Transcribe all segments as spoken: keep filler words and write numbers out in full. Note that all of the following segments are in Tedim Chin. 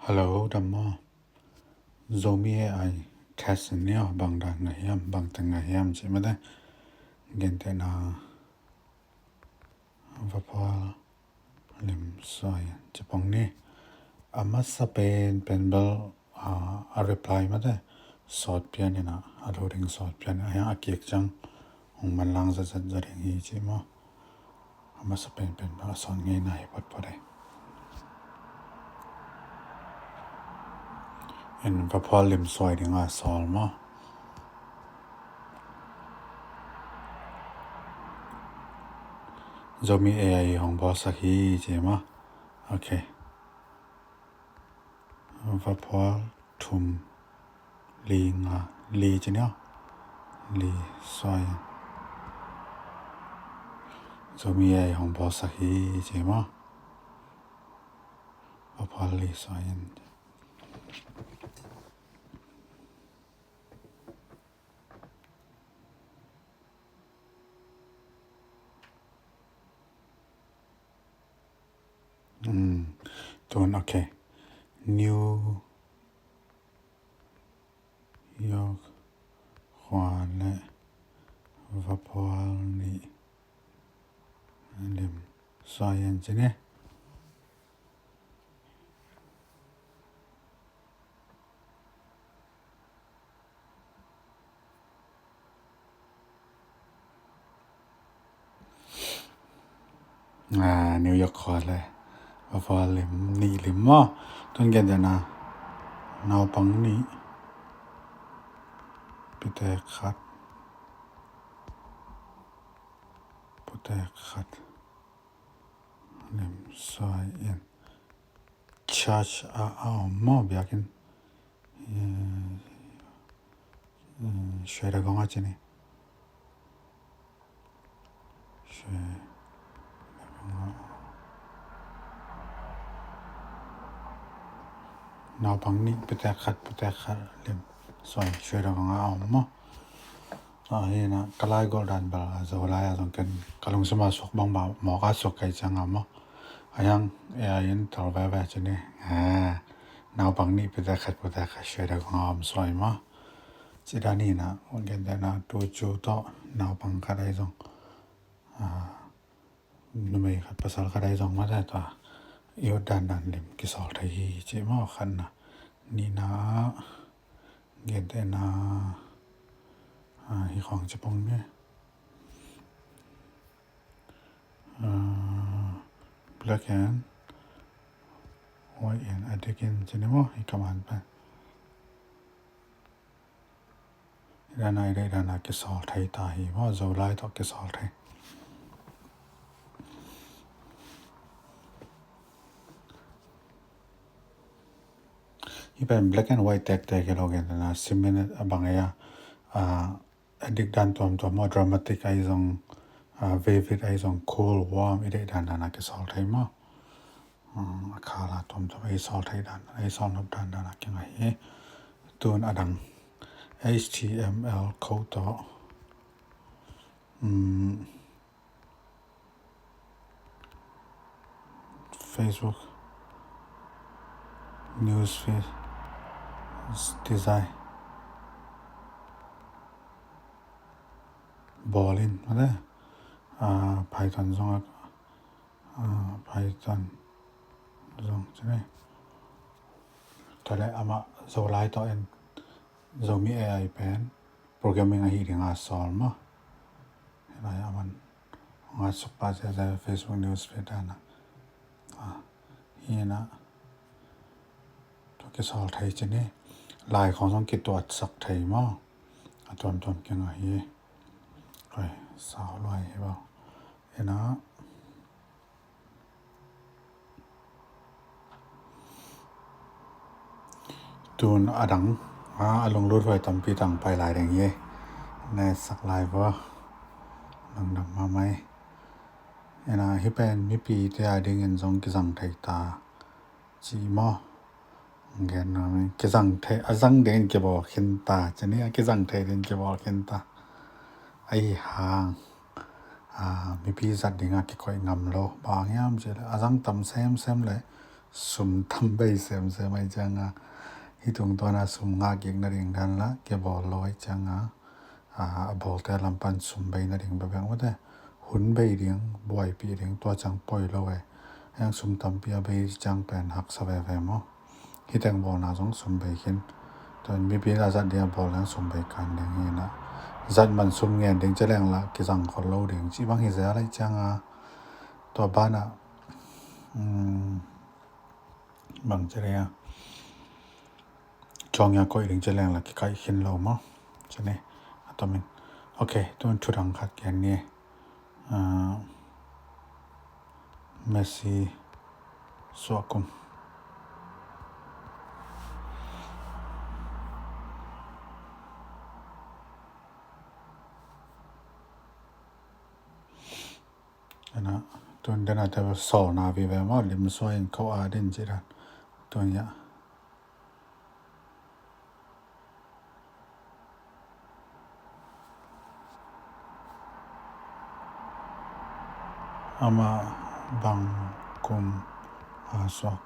Hello, dam maw? Zomi A I test in ni aw, bang dan ngah hiam, bang teng ngah hiam cih mate. Gentehna, vaphual lim suai cipong ni. A masa pen pen bel, ah, a reply mate sawt pian in ah, a lo ding sawt pian in ah, a hiang a kik ciang hong manlang zatzat zaw ding hi ci maw. A masa penpen bang a sawn ngei nai photphot ei. En vaphual lim suai dinga sawl maw? Zomi A I hong bawlsak hi ci maw? Ok. Vaphual thum li nga li ci ni aw. Li suai in. Zomi A I hong bawlsak hi ci maw? Vaphual li suai in. Hmm. Tun, ok. New York khua le vaphual nih lim suai in ci ni. Ah, New York khua le vaphual lim nih lim maw? Tun gentehna, naupang nih, pitek khat, putek khat lim suai in. Church a, a om maw, biakinn? Eh, eh, Shwedagon a ci ni. Shwe-, naupang nih, pitek khat, putek khat lim suai, Shwedagon a om maw? Ah, hi na, ka lai gol dan bel a Zolai a zong ken ka lungsim a suak bang ba mawk a suak kai ciang a maw. A hiang A I in tel veve ci ni. Ah, naupang nih, pitek khat, putek khat, Shwedagon a om suai maw? Ci dan hi na, hong gentehna, tu cu tawh naupang khat ahi zong, ah, numei khat pasal khat ahi zong mate tua i ut dandan lim kisawl thei hi ci maw? Khatna. Nihna, gentehna, ah, hi khawng cipong ni. Ah, black and white and a dikin ci ni maw, hi command pen. Dana i deih dana kisawl thei ta hi maw, Zolai tawh kisawl thei. Hi pen black and white tektek hi lo, gentehna, cement a bang ei a, a, a dik dan tuamtuam maw, dramatic ahi zong, a, vivid ahi zong, cool, warm, i deih dan dana kisawl thei maw. Um, a khala tuamtuam ei sawl thei dan, ei sawl nop dandan a kinga hi. Tun a dang H T M L code tawh, um, Facebook news feed design bawl in, mate, ah, Python zong a Ah, Python zong ci ni. Tua le amah Zolai tawh en, Zomi A I pen programming ahi dinga sawl maw. Hi lai a man hong at suk pah ziahziah Facebook news feed dana. Ah, hi na. Tua kisawl thei ci ni. Lai khawng zong kituatsak thei maw. A tuamtuam kinga hi. Koi, sau luai hi bau. Hi na. Tun a dang, a, a lunglut huai tampi tang pai lai ding hi. Na sak lai vua. Dang dam mahmah hi. Hi na, hi pen mipite a dingin zong kizang thei ta. Ci maw. Gen nuam in, kizang thei, a zang dingin kibawl khin ta. Ci ni, a kizang thei dingin kibawl khin ta. Ahi hang, a, mipi zat dinga kikoih ngam lo. Bang hiam cih leh a zang tam semsem leh Sum tam bei semsem ahih cianga, hih tungtawna sum ngah kik nading dan lah kibawl lo ahih cianga, a, a bawlte lam pan sum bei nading bekbek mate. Hun bei ding, buaipih ding, tua ciang poi lo e. Heng sum tampi a bei ciang pen haksa veve maw. Hih teng bawlna zong sum bei khin. Tua mipi a zat ding a bawl leng sum bei kan ding hi na. Zat man sum ngen ding ci leng lah kizang khol lo ding ci bang hi zel ahih cianga, tua banah, um, bang ci leng a, cawng ia koih ding ci leng lah kikaih khin lo maw. Ci ni, a tomin. Ok, tun thudang khat gen ni. Ah, Messi suah kum. Ana, tun dena te bel sawlna vive maw, lim suah in ko a din ci dan. Tun ia. Ama bang kum a suak.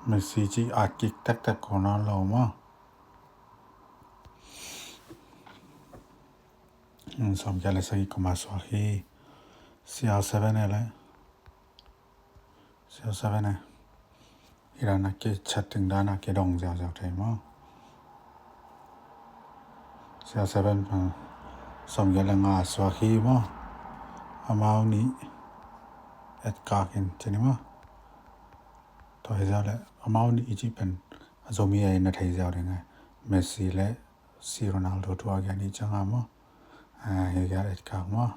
Messi ci a kik tektek ko na lo maw. Sawmgiat le sagih kum a suak hi. C R seven e le. C R seven e. Hi dan a kichat ding dan a kidong ziauziau thei maw. C R seven, ah, sawmgiat le nga a suak hi maw. Amau nih etkak in ci ni maw. Tua hi ziau le amau nih i cih pen a Zomi a in na thei ziau ding e. Messi le C Ronaldo tua a gen i cianga maw. Ah, hi a etkak maw.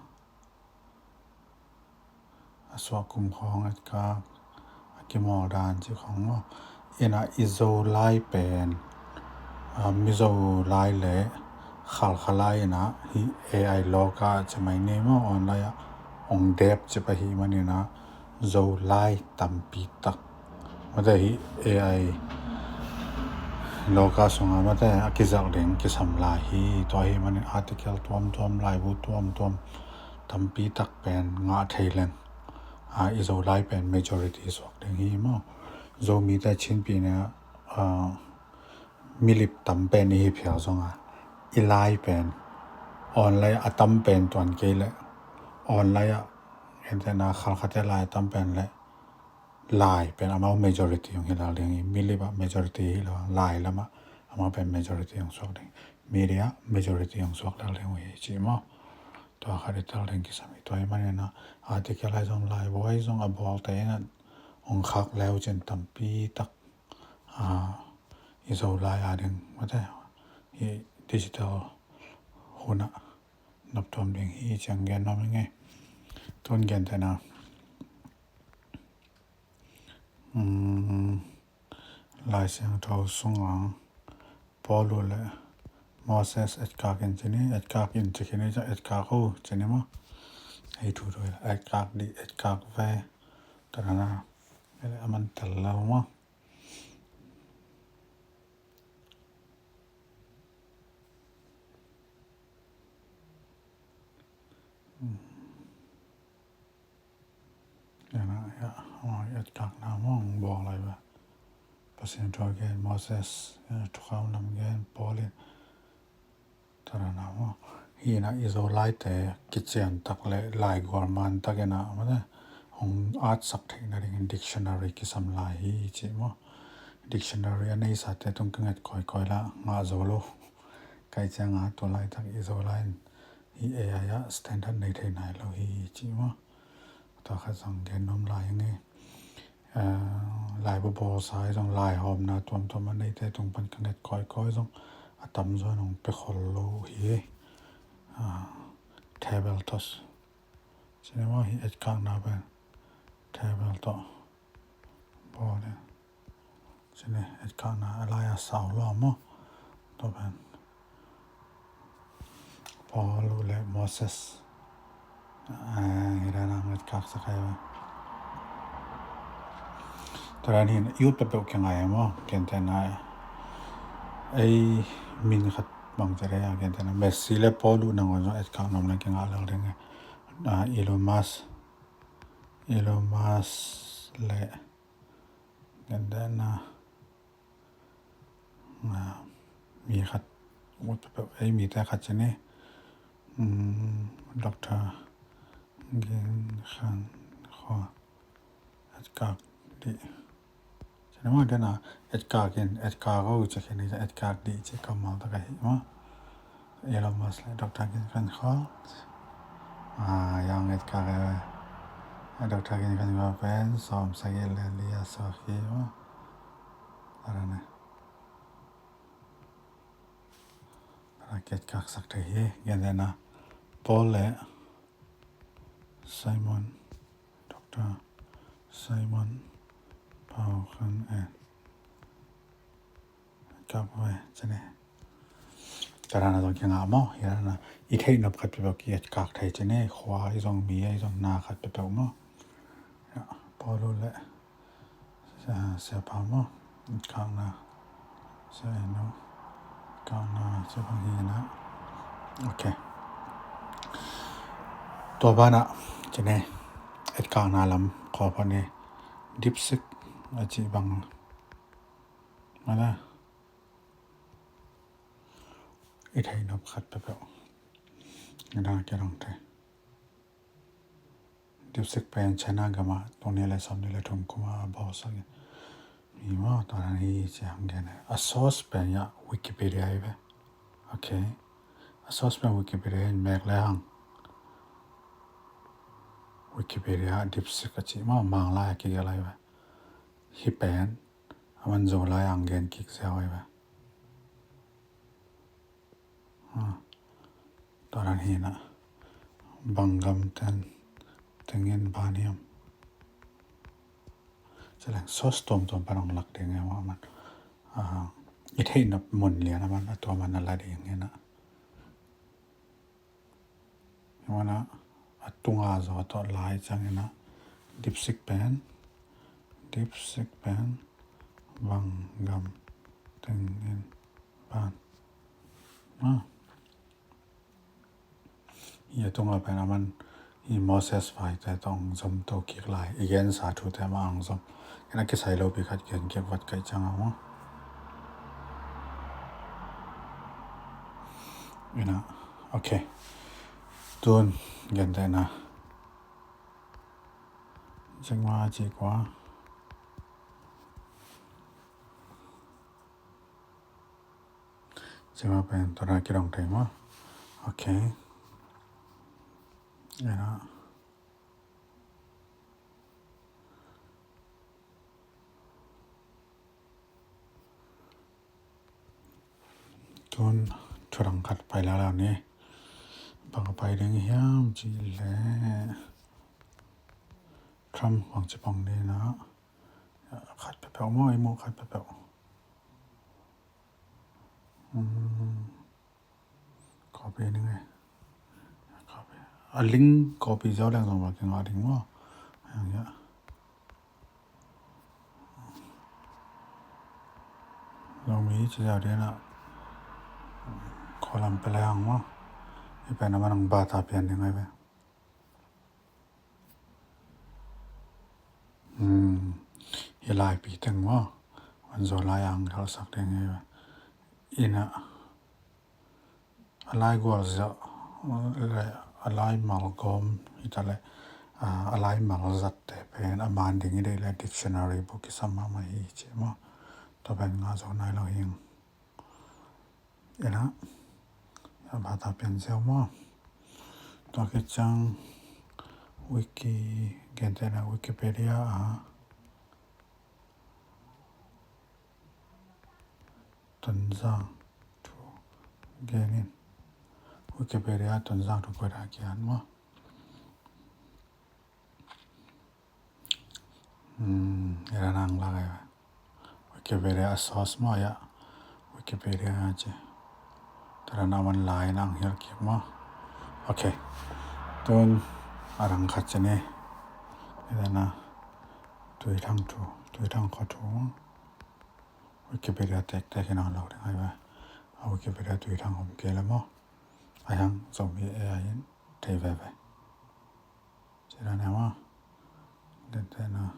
A suah kum khawng etkak, a kimawl dan ci khawng maw. Ina i Zolai pen, a, Mizo lai le Khalkha lai ina hi A I lawka ci mai ni maw, online ah ong dep ci pah hi manina Zolai tampi tak mate hi A I lawka sunga mate a kizak ding kisam lai hi. Tua hi manin article tuamtuam, laibu tuamtuam tampi tak pen ngah thei leng, a, i Zolai pen majority suak ding hi maw. Zomite Chinpi nia, a, milip tam pen i hi phial zonga i lai pen online a tam pen tuan kei le online a, entena Khalkhate lai a tam pen le lai pen amau majority hong hi lal ding hi. Milip ah majority hi lo, lai lamah amau pen majority hong suak ding. Media majority hong suak lal ding hi ci maw. Tua khat i tel ding kisam hi. Tua hi manina article ahi zong, laibu ahi zong a bawlte ina hong khak leu cin tampi tak, a, i Zolai a ding mate hi digital huna noptuam ding hi ciang gen nuam ing e. Tun gentena, um, Lai Siangtho sunga Paul uh le Moses etkak in ci ni, etkak in ci khin i ciang etkak uh ci ni maw. Hei thu thu etkak dih, etkak ve. Tanana ele aman tel lo maw. Ena, ya, oh, etkakna mong bawl lai ve. Pasian thu gen, Moses, ya, thukham lam gen, Paul in. Tarana mong. Hina i Zolaite kician tak le laigual man tak ena mate hong atsak theihna dingin dictionary kisam lai hi ci maw. Dictionary a neisate tung ka nget kawikawi la ngah zo lo. Kai cianga tu laitak i Zolai in hi A I a standard nei thei nai lo hi ci maw. Tua khat zong gen nuam lai ing e. Laibu bawlsa i zong laihawmna tuamtuam a neite tung pan ka nget kawikawi zong a tamzaw in hong pia khol lo hi. Table toss. Cinema hi etkakna pen table tawh bawl in. Cine etkakna a lai a sau lo maw. Tua pen Paul uh le Moses. Hi dan ang etkak sak hai ba. Tua dan hin youth peuhpeuh kingai maw. Gentehna ei min khat bang cere a gentehna Messi le Paul uh nangawn zong etkak nuam le kingah lel ding e. Elon Musk. Elon Musk le Gentehna, ah, mi khat, ei mite khat ci ni, um, Doctor Gin Khan Khua, etkak dih. Ci ni maw, dena etkak in, etkak o ci khin, etkak dih ci kammal tak ahi maw. Elon Musk le Doctor Gin Khan Khua, ah, yang etkak e, Doctor Gin Khan Khua pen sawm sagih le li a suak hi maw. Ara ne. Ara etkak sak thei hi, gentehna Paul le Simon, Doctor Simon Pau Khan En. Kak vai, ci ni. Tua dan a zong kingah maw, hi dan a i theih nop khat peuhpeuh ki etkak thei ci ni, khua ahi zong, mi ahi zong, na khat peuhpeuh maw. Ya, Paul le, ah, Sia Pa maw, etkakna, Sia Eno, etkakna, Sia Pa hi na. Ok. Tua banah, ci ni, etkakna lam khawng pan ni, DeepSeek a cih bang. Mana i theih nop khat peuhpeuh. Ina kidong thei. DeepSeek pen China gam ah tul nih le sawmnih le thum kum a bawlsak hi maw, tua dan hi ci hang gen. A source pen ya Wikipedia hi ve. Ok. A source pen Wikipedia hi, mek le hang Wikipedia DeepSeek a cih maw, Manglai a kigelh hi ve. Hih pen aman Zolai a hong gen kik ziau hi ve. Ah, tua dan hi na, bang gam teng, tengin ban hiam. Ci leng source tuamtuam pan hong lak ding hi maw, aman, ah, i theih nop mun lian aman, a tua man a la ding hi na. Hi maw na, a tunga zaw tawh lai ciangin a, DeepSeek pen, DeepSeek pen bang gam tengin ban. Ah. Hi a tunga pen aman hi Moses Vai te tawh hong zom to kik lai, i gensa thute mah hong zom. Ina kisai lopi khat gen kik vat kai ciang a maw. Ina, ok. Tun, gentehna. Jack Ma ci kua. Jack Ma pen tua dan kidong thei maw. Ok. Ina. Tun thu dang khat pai lai lai ni. Bang a pai ding hiam cih leh Trump bang ci pong ding na. Khat peuhpeuh maw, i muh khat peuhpeuh. Hmm. Copy ning e. Copy. A link copy ziau leng zong va kingah ding maw. Hang hiah. Zomi ci ziau ding a. Column pia leng maw. Hih pen a man hong bata pian ding ai ve. Hmm. Hih laipi teng maw. Van Zolai a hong khalsak ding ai ve. Ina. A lai gualzat, a lai malgawm hi ta leh, a, a lai malzatte pen a man ding i deih leh dictionary book kisam mahmah hi ci maw. Tua pen ngah zo nai lo hi ing. Ina, a bata pian ziau maw. Tua khit ciang Wiki, gentehna Wikipedia a Tonzang thu gen in. Wikipedia Tonzang thu koi dan kian maw. Hmm, era nang lak ai. Wikipedia a source maw ya. Wikipedia ci. Tara na man lai nang hial kik maw. Ok. Tun a rang khat ci ni. Era na Tuithang thu, Tuithang khuathu maw. Wikipedia tektek in a lo ding ai ve. A Wikipedia Tuithang om kei le maw. A hiang Zomi A I in thei veve. Ci dan e maw. Gentehna.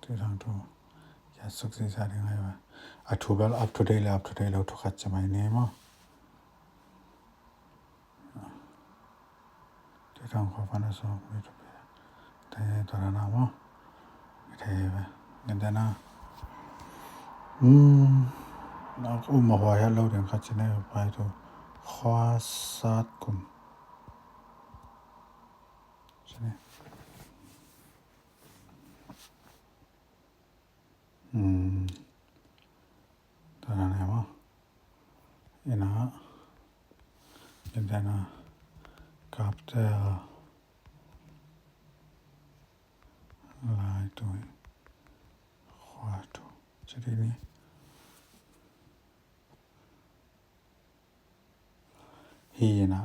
Thuthang thu kiat suk sisa ding ahi ve. A thu bel up to date le up to date lo thu khat ci mai ni maw. Thuthang khua pan a sawk mi thu pi. Te tua na na maw. Thei ve. Ngen te na. Hmm. Na um a huai het lo ding khat ci ne pai thu. Khua sat kum. Ci ne. Hmm. Tua na na maw. Ina. Ina na. Kap te a. Lai tu. Khua tu. Ci ding ni. Hi na,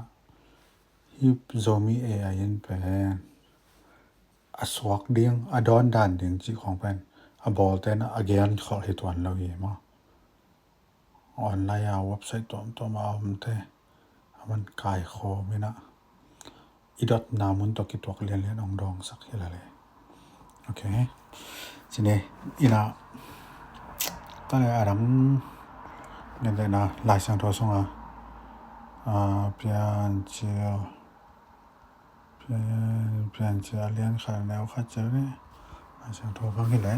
hi Zomi A I in pen a suak ding, a dawn dan ding cih khong pen a bawlte na a gen khol hi tuan lo hi maw. Online a website tuamtuam a omte a man kaikhawm ina i dotna mun tawh kituak lianlian hong dawngsak hi la le. Ok. Ci ni, ina, ta le a dang ngen te na Lai Siangtho sunga, a, Piancil, Pian, Piancil a lian khat a neu khat ci ni. Lai Siangtho bang hi le.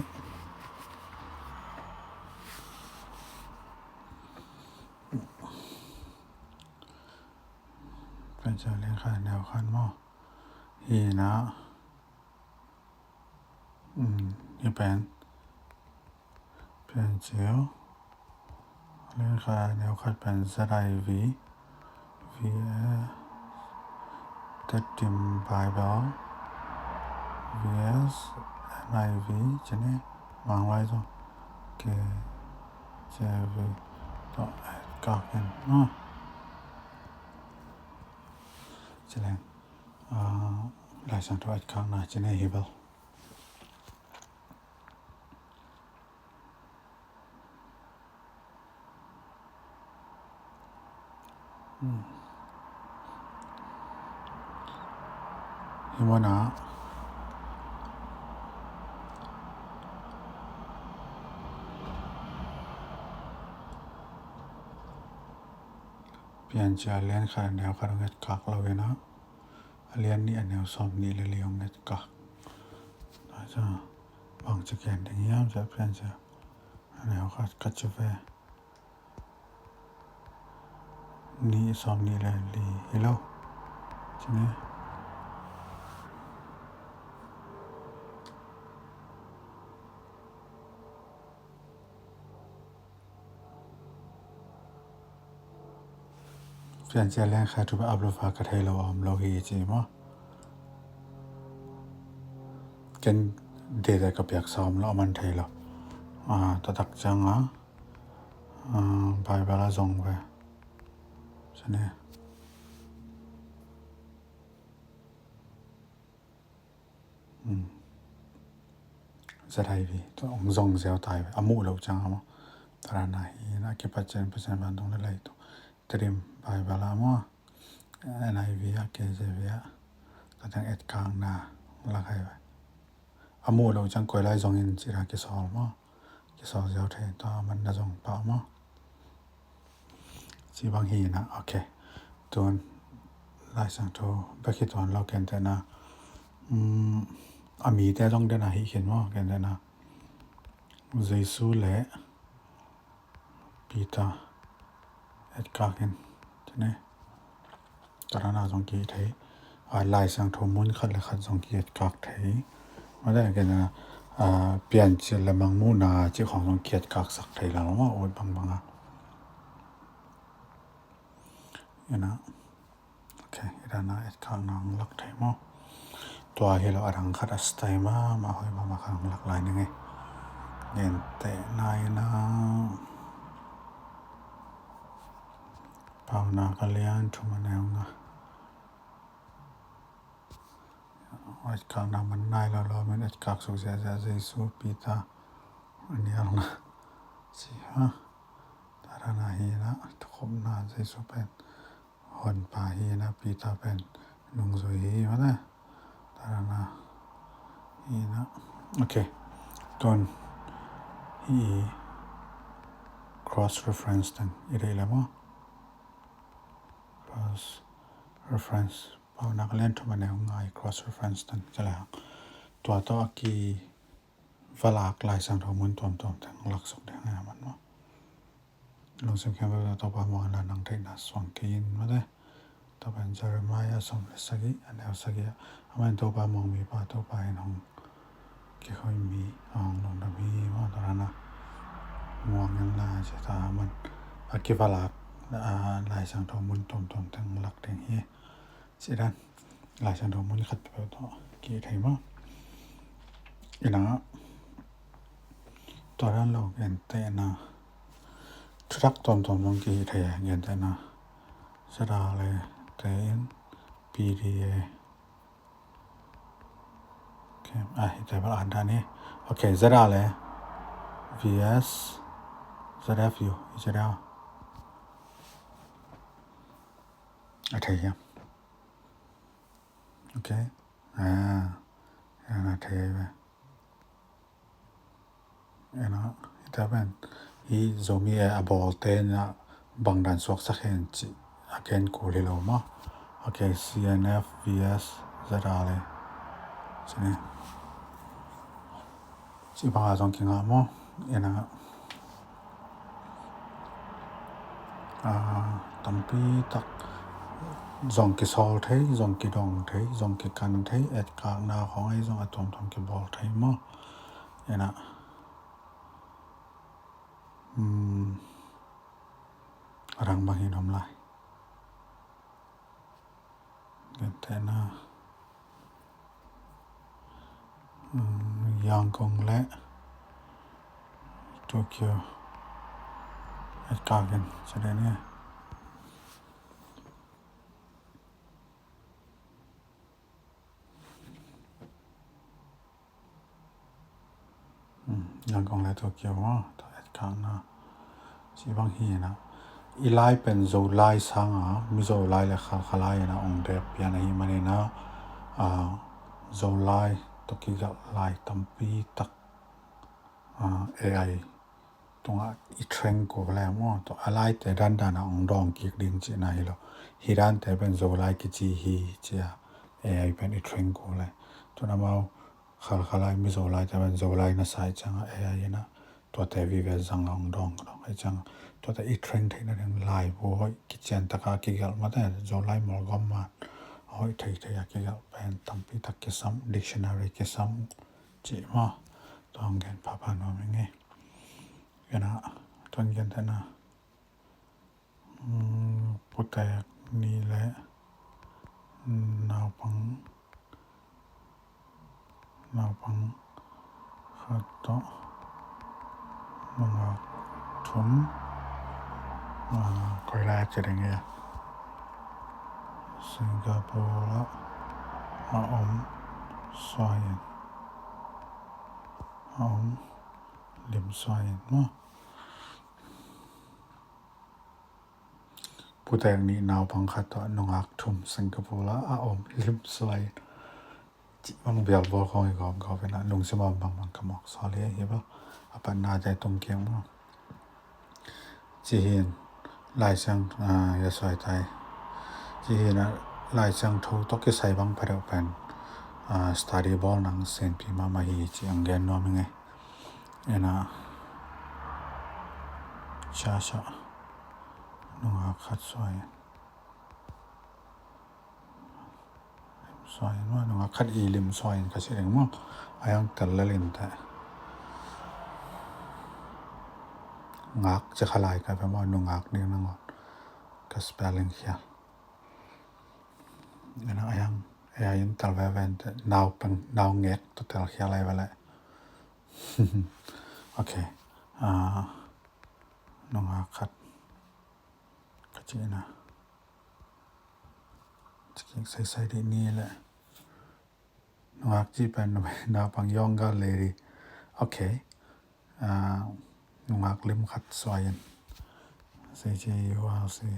Piancil a lian khat a neu khat maw. Hi na. Um, hi pen. Piancil. Lian khat a neu khat pen Z I V. V S. Tedim Bible. V S. N I V. Ci ni. Mang lai zong. K J V. Tawh et kak in. No. Ci leng. A, Lai Siangtho et kak na ci ni hi bel. Hmm. Hi mawna. Piancil a lian khat a neu khat hong et kak lo ina. A lian nih a neu sawm nih le li hong et kak. Tua ciang bang ci gen ding hiam ci a Piancil a neu khat ka ci ve. Nih sawm nih le li hi lo. Ci ni. Piancil a lian khat tu ba upload fa ka thei lo a om lo hi ci maw. Ken dede ka piak sa om lo a man thei lo. A, taktak ciang a, a, Bible a zong ve. Ci ni. Hmm. Z I V, tua hong zong ziau tai ve, a muh loh ciang a maw. Tua na hi na kipat ciang Pasian vantung le lei tu. Tedim Bible a maw. N I V a, K J V a. Tua teng et kak na lak hai ve. A muh loh ciang koi lai zong in ci na kisawl maw. Kisawl ziau thei tua man na zong pah maw. Ci bang hi na, ok. Tun Lai Siangtho bek hi tuan lo kentehna. Um, a mite zong dena hi khin maw, kentehna. Jesu le Peter et kak in. Tene. Tua na zong ki thei. A, Lai Siangtho mun khat le khat zong ki et kak thei. Mate kena, a, Piancil le Mangmuhna ci khong zong ki et kak sak thei la lo ma, ut bangbang a. Ina. Ok, ina na et kak na hong lak thei maw. Tua hi lo a dang khat a style ma, ma hoi ma ma khat hong lak lai ning e. Ngen te na ina. Paunak a lian thum a neu nga. Et kak na man nai lo lo, min et kak suk ziahziah Jesu, Peter, a nial na. Ci ha. Tua na hi na, thukhupna Jesu pen Honpa hi na, Peter pen nungzui hi mate. Tua na hi na. Ok. Tun hih cross reference teng i deih leh maw. Cross reference Paunak a lian thum a neu nga i cross reference teng ci lehang tua tawh a kivalak Lai Siangtho mun tuamtuam teng laksuk ding hi a man maw. Lungsim khempeuh tawh Topa muang inla nang theihna suang kei in mate. Tua pen Jeremiah sawm le sagih a neu sagih ah, amah in Topa muang mipa Topa in hong kikhoi mi a hong lungdam hi maw. Tua dan a muang inla ci ta a man a kivalak Lai Siangtho mun tuamtuam teng lak ding hi. Ci dan Lai Siangtho mun khat peuh tawh kihei thei maw. Inah tua dan lo gentehna thutak tuamtuam zong kihei thei a, gentehna Z R A te in P D A. Okay, ah, hi table ah dan hi. Okay, Z R A V S Z F U Z R. A thei hiam? Okay. Ah, a thei ve. Ena, hita pen hi Zomi a bawlte na bangdan suaksak hen ci a ken kul hi lo maw. Okay, C N F V S Z R le. Ci ni. Ci banga zong kingah maw. Ena, a, tampi tak zong kisawl thei, zong kidong thei, zong kikan thei, etkakna khawng ei zong a tuamtuam kibawl thei maw. Ena, um, a rang bang hi nuam lai. Gentehna, um, Yangon le Tokyo etkak in ci den hi. Yangon le Tokyo maw, tua etkakna ci bang hi na. I lai pen Zolai sanga Mizolai le Khalkhalai ina ong dep pian ahi manina, a, Zolai tawh kigelh lai tampi tak, a, A I tungah i train kul le maw, tua a laite dandan a ong dawng kik ding cihna hi lo. Hi dante pen Zolai kici hi cia A I pen i train kul le. Tun amau Khalkhalai, Mizolai te pen Zolai na sai cianga A I ina tuate vive zanga ong dawng dawng ai cianga tuate i train theihna ding laibu hoih kician taka kigelh mate, Zolai mawlgawm man a hoih theithei a kigelh pen tampi tak kisam, dictionary kisam ci maw. Tua ong gen phapha nuam ing ei. Ena, tuan gentehna, um, putek nih le naupang, naupang khat tawh nungak thum, a, koi lai a ci ding ia, Singapore ah a om suai in, a om lim suai in maw. Putek nih naupang khat tawh nungak thum Singapore ah a om lim suai in. Cih bang bialbawl khawng hi gawp gawp ina lungsim a om bangbang ka mawk sawl hi a hi bel. A patnate tung kiang maw. Ci hin Lai Siang, a, ia suai tai. Ci hin a Lai Siangtho tawh kisai bang pha deuh pen, a, study bawl nang senpi mahmah hi ci ang gen nuam hi ngei. Ena, cia cia nungak khat suai. Lim suai in maw, nungak khat i lim suai in ka ci ding maw. A yang tel lel in te. Ngak ci kha lai ka pe maw, nungak ding nangawn ka spelling khial. Ena a yang, a yang in tel veve in te, naupang, naungek tawh tel khial lai vele. Okay. A, nungak khat ka ci ina. Ci kik saisai dih ni le. Nungak ci pen naupang yawng gal le dih. Okay. A, nungak lim khat suai in. Saisai ua si.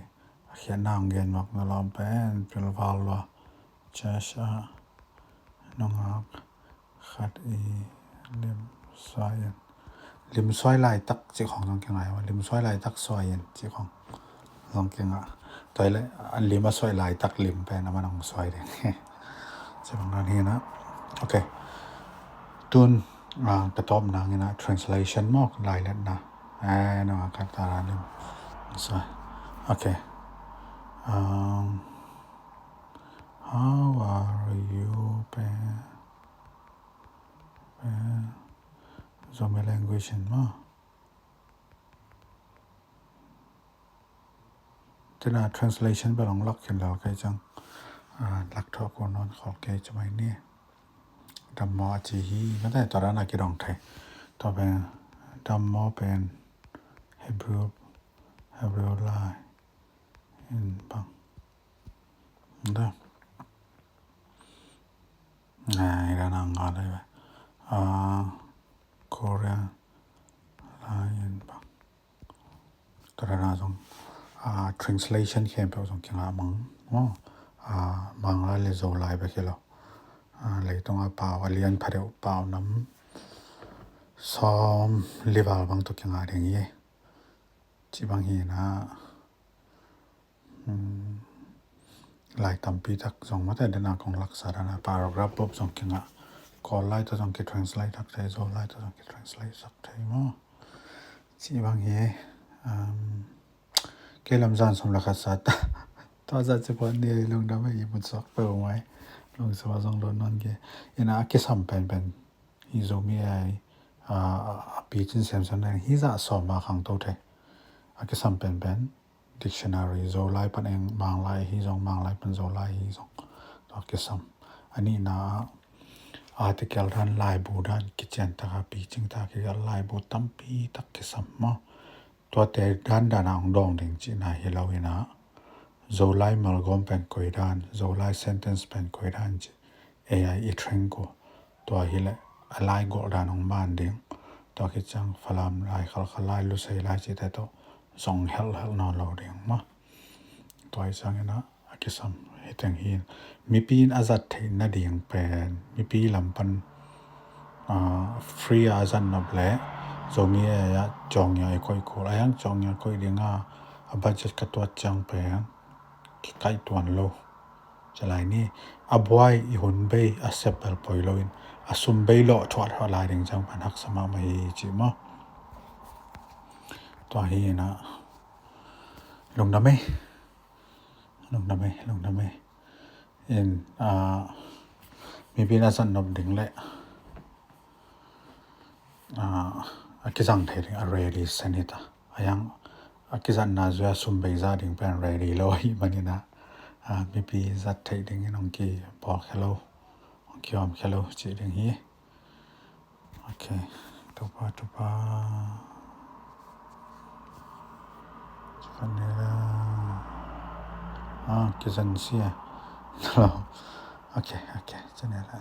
A khiatna ong gen mawk na lawm pen pilval lua. Church a nungak khat i lim Suai in. Lim suai laitak cih khong zong kingah hi maw. Lim suai laitak suai in cih khong zong kingah. Tua hi leh a lim a suai laitak lim pen amah in hong suai ding. Cih bang dan hi na. Ok. Tun, ah, ka tawpna in ah translation maw, lailetna. Eh, no, ka ta ra lim. Suai. Ok. Um, how are you pen? Pen Zomi language in maw. Tua na translation bel hong lak khin lo kei ciang. Ah, lak thawh ko nawn khol kei ci mai ni. Dam maw a ci hi, mate tua dan a kidong thei. Tua pen, dam maw pen Hebrew, Hebrew lai in bang. Nda. Nai, dan a nga lai ve. Ah, Korea lai in bang. Tua dan a zong, ah, translation khempeuh zong kingah mang maw. Ah, Manglai le Zolai bek hi lo. Ah, leitung a pau, a lian pha deuh pau nam sawm li val bang tawh kingah ding hi. Cih bang hi na. Hmm. Lai tampi tak zong mate dan a kong laksa dan a paragraph bop zong kingah. Kawl lai tawh zong kitranslate thak thei, Zolai tawh zong kitranslate thak thei maw. Cih bang hi, um, kei lam zan sawm le khat sa ta. Tua zah ci pawh ni lungdam hi, i mut suak peuhmah hi. Lungsim ah zong lon nawn kei. Ina a kisam penpen hi Zomi ai, ah, a picin semsem na hi zah sawm a khangto thei. A kisam penpen dictionary, Zolai pan eng Manglai hi zong, Manglai pan Zolai hi zong. Tua kisam. A nihna ah article dan, laibu dan, kician taka picing taka kigelh laibu tampi tak kisam maw. Tuate dan dan a hong dawng ding cihna hi lo ina. Zolai malgawm pen koi dan, Zolai sentence pen koi dan cih. A I i threng ko. Tua hi leh a lai gawh dan hong man ding. Tua khit ciang Falam lai, Khalkha lai, Lusei lai cihte tawh zong helhel nawn lo ding maw. Tua hi ciangin ah a kisam hi teng hi. Mipi in a zat theih nading pen, mipi lam pan, ah, free a a zat nop leh Zomi A I ah cawngia i koih kul. A hiang cawngia koih ding a, a budget ka tuat ciang pen kikaih tuan lo. Ci lai ni, a buai i hun bei a sep bel poi loin a sum bei lawh thuahthuah lai ding ciang pan haksa mahmah hi ci maw. Tua hi ina lungdam ei. Lungdam ei, lungdam ei. In, ah, mipi in a zat nop ding leh, ah, a kizang thei ding a ready sen hi ta. A hiang a kizatna zui a sum bei za ding pen ready lo ahih manin ah, ah, mipi zat theih dingin hong kibawlkhia lo, hong kihawmkhia lo cih ding hi. Ok. Topa, Topa. Ci khat ni la. Ah, kizan sia. Hello. Ok, ok. Ci ni la.